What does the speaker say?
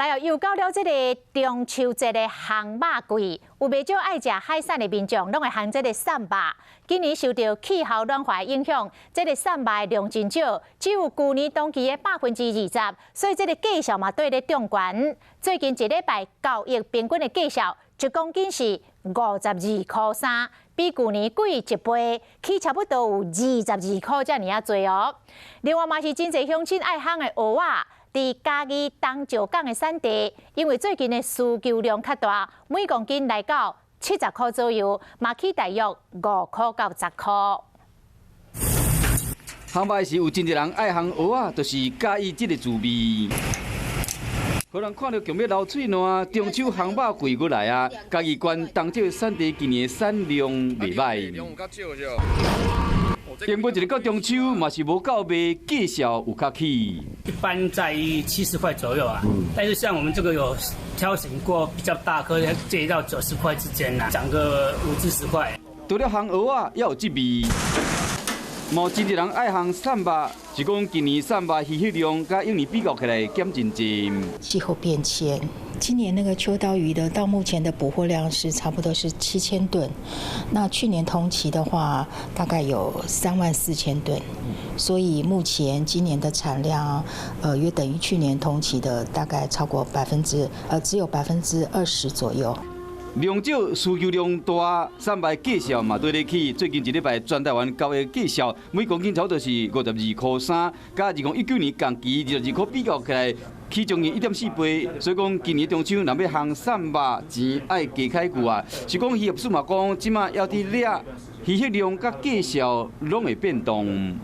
來又到了這個中秋節的烘肉季，有袂少愛食海產的民眾，攏會烘這個送肉。今年受著氣候暖化影響，這個送肉的量真少，只有舊年同期的20%，所以這個價數嘛綴咧漲懸。最近一禮拜交易平均的價數，一公斤是52.3塊，比舊年貴一倍，起差不多有22塊遮爾仔濟哦。另外嘛是真濟鄉親愛烘的蚵仔。佇嘉義東石港的產地，因為最近的需求量較大，每公斤來到70塊左右，嘛起大約5塊到10塊。烘肉時有真濟人愛烘蚵仔，就是佮意這个滋味。予人看著強欲流喙瀾，中秋烘肉季閣來啊！嘉義縣東石的產地今年產量袂䆀。原本一个到中秋嘛是無夠賣，價數有較起。一般在70塊左右啊，但是像我們這個有挑選過比較大顆，介到90塊之間啦，漲個5至10塊。除了烘蚵仔，也有這味。嘛真濟人愛烘送肉，是講今年送肉漁獲量佮往年比較起來減真濟。氣候變遷，今年那個秋刀魚的到目前的捕獲量是差不多是7000噸，那去年同期的話大概有3萬4千噸，所以目前今年的產量，約等於去年同期的大概超過百分之，只有20%左右。量少，需求量大，送肉價數嘛綴咧起。最近一禮拜全台灣交易價數每公斤差不多是52.3塊，佮2019年同期22塊比較起來，起將近1.4倍。所以講今年中秋若欲烘送肉，錢愛加開句啊。是講漁業署嘛講，這馬猶佇掠，漁獲量佮價數攏會變動。